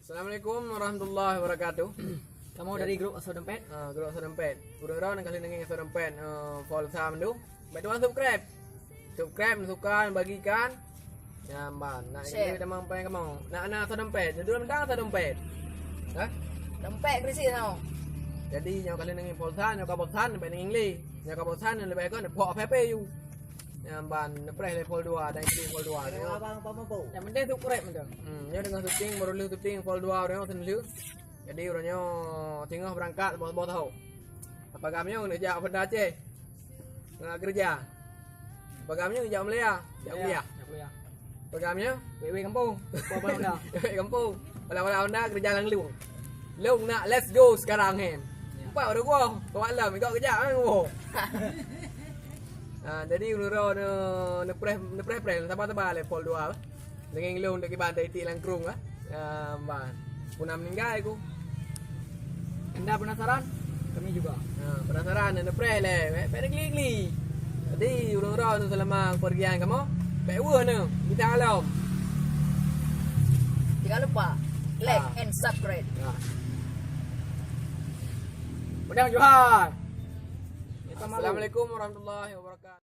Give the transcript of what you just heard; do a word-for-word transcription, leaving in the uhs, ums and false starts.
Assalamualaikum warahmatullahi wabarakatuh. Kamoe dari grup Asoe Dompet. Ah, grup Asoe Dompet. Ureueng droeneuh nyang ka lheueh neungieng Asoe Dompet, eh, Polsa mandum. Bèk tuan subscribe. Subscribe, suka, bagikan. Nyan ban. Nak share. Tamong pèng kamoe. Nak, nak Asoe Dompet. Judul mantong Asoe Dompet. Hah? Dompet keurisi tau. Jadi nyoe ka lheueh neungieng Polsa, nyoe ka bosan, bèk neungieng lé. Nyoe ka bosan, leubeh kon, pok P P U. Nyan ban neupreh lé Pol dua dan isi Pol dua. Nyoe abang apa mampu? Yang penting subscribe mantong. Hmm, nyoe teungoh syuting, baru lheueh syuting Pol dua uroe nyoe seuneulheueh. Jadi uroe nyoe teungoh beurangkat boh-boh tahu. Apa kami nyoe neujak Banda Aceh? Ngon keureuja. Apa kami nyoe jak Malaya? Jak kuliah. Jak kuliah. Apa kami nyoe? Wei-wei kampung. Apa Honda? Wei kampung. Olah-olah Honda keureuja lam lueng. Long nak, let's go sekarang, hen. Ya. Empat baru gua. Kau malam, kau kejap, kan, gua. Ah, jadi, uroe neupreh, neupreh-preh, sabar-sabar lé Pol dua. Deungon lôn dek kiban dari tik langkrung, ah. Ah, ban. Puna meninggai aku. Anda penasaran? Kami juga. Ah, penasaran, neupreh lé. Pek, pek geli-geli. Jadi, uroe-uroe tu selama kepergian kamu, pek weuh ni, kita alam. Jangan lupa like and subscribe. Ah. Padang Johar. Assalamualaikum warahmatullahi wabarakatuh.